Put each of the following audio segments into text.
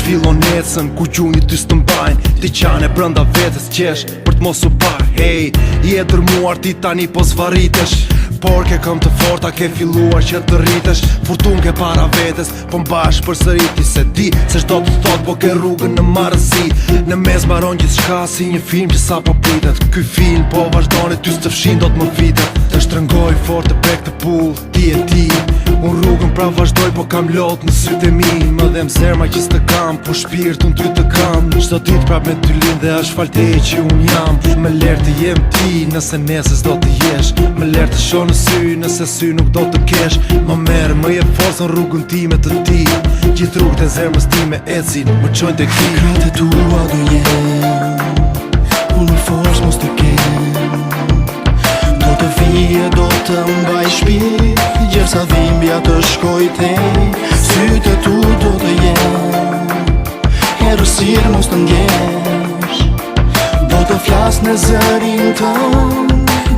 fillon ecën Ku gjunjët ty s'të mbajnë Ti qan e brenda vetes qesh Për të mos u parë Hej, je dërmuar ti tani po zvarritesh Por ke këmbë të forta ke filluar që të rritesh Furtunë ke para vetes Po mbahesh përsëri ti s'e di Se ç'do të thotë po ke rrugën në marrëzi Në mes mbaron gjithçka si një film që sapo pritet Ky film po vazhdon e ty s'të fshin dot më vitet Të shtrëngoj fort të prek të puth ti e di Unë rrugën pra vazhdoj po kam lot në sytë e mi Më dhem zemra që s'të kam Po shpirt unë ty të kam Çdo ditë prap me ty lind dhe është falë teje që unë jam Më ler të jem ti nëse nesër s'do të jesh Më ler të shoh në sy nëse sy nuk do të kesh Më merr më jep forcë në rrugën time të ti Gjithë rrugët e zemrës time ecin më çojnë tek ti Krahët e tua do jem Unë më forcë mos të kem Do të vij e do të mbaj shpirt Gjersa dhimbja të shkojë tej Sytë e tu do të jenë Errësirë mos të ndjesh Do të flas në zërin tënd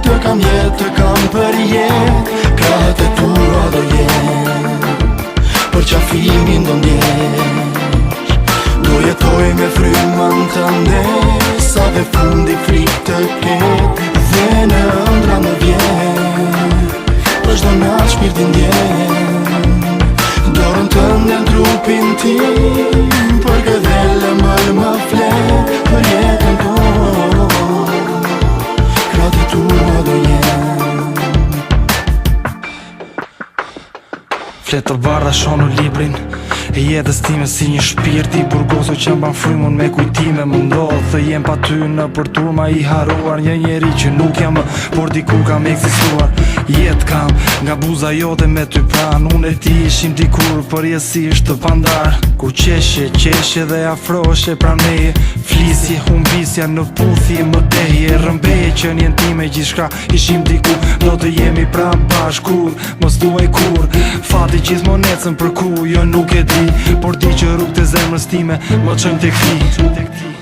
Të kam jetë, të kam për jetë Krahët e tua do jenë Përqafimin do ndjesh Do jetoj me frymën tënde Sa dhe fundi frikë të ketë Dhe në ëndrra më vjen Për çdo natë shpirtin ndjen Dorën tënde në trupin tim Përkëdhel e ëmbël më fle Për jetën tonë Krahët e tua do jenë Fletë të bardha shoh në librin e jetës time si një shpirt i burgosur që mban frymën me kujtime Më ndodh të jem pa ty nëpër turma i harruar Një njeri që nuk jam më, por dikur kam ekzistuar Jetë kam nga buza jote me ty pranë Unë e ti ishim dikur përjetësisht të pandarë Kur qeshje, qeshje dhe afroheshe pranë meje Flisje, humbisja në puthje më dehje Rrëmbeje qenien time gjithçka ishim diku Do të jemi prapë bashkë kur Mos thuaj kurrë Fati gjithmonë ecën për ku Jo nuk e di Por di që rrugët e zemrës time Më çojnë tek ti.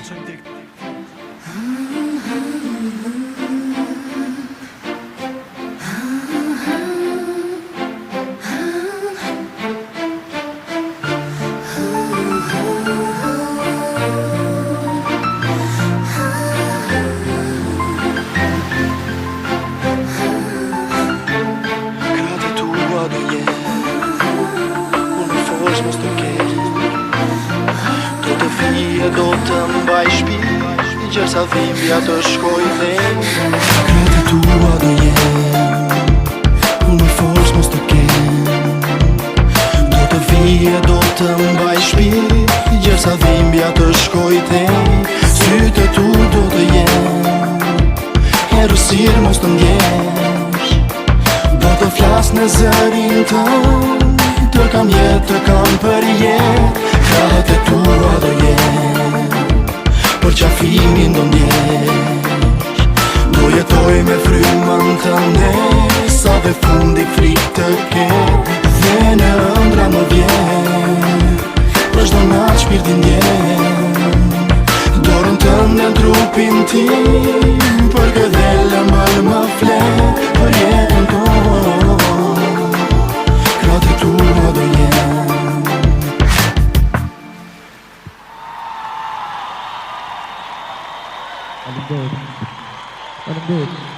Krahët e tua do jenë Unë më forcë mos të kem Do të vij e do të mbaj shpirt Gjersa dhimbja të shkojë tej Krahët e tua do jenë Unë më forcë mos të kem Do të vij e do të mbaj shpirt Gjersa dhimbja të shkojë tej Sytë e tu do të jenë Errësirë mos të ndjesh Do të flas në zërin tënd Të kam jetë, të kam për jetë Krahët e tua do jenë Përqafimin do ndjesh Do jetoj me frymën tënde Sa dhe fundi frikë të ketë Dhe në ëndrra më vjen Për çdo natë shpirtin ndjen Dorën tënde në trupin tim Përkëdhel e ëmbël më fle Për jetën tonë Krahët e tua do jenë Faleminderit. Faleminderit.